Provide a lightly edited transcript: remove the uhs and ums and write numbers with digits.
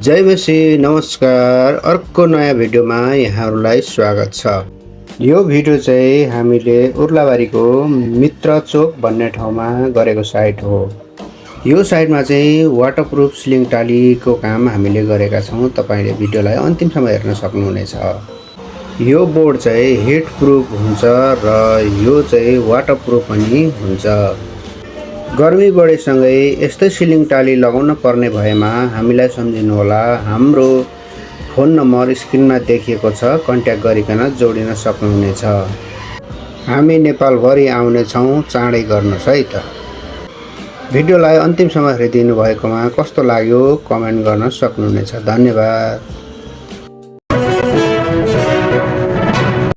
जय मसी नमस्कार। अर्को नयाँ भिडियोमा यहाँहरूलाई स्वागत छ। यो भिडियो चाहिँ हामीले उर्लाबारीको मित्र चोक भन्ने ठाउँमा गरेको साइट हो। यो साइटमा चाहिँ वाटरप्रुफ सिलिङ टालीको काम हामीले गरेका छौँ। तपाईले भिडियोलाई अन्तिमसम्म हेर्न सक्नुहुनेछ। यो बोर्ड चाहिँ हिट प्रुफ हुन्छ र यो चाहिँ वाटरप्रुफ पनि हुन्छ। गर्मी बढेसँगै यस्तै सिलिङ टाली लगाउन पर्ने भएमा हामीलाई सम्झिनुहोला। हाम्रो फोन नम्बर स्क्रिनमा देखिएको छ, कन्ट्याक्ट गरिकन जोडिन सक्नुहुनेछ। हामी नेपालभरि आउने छौँ, चाँडै गर्नुहोस् है त। भिडियोलाई अन्तिमसम्म हेरिदिनु भएकोमा कस्तो लाग्यो कमेन्ट गर्न सक्नुहुनेछ। धन्यवाद।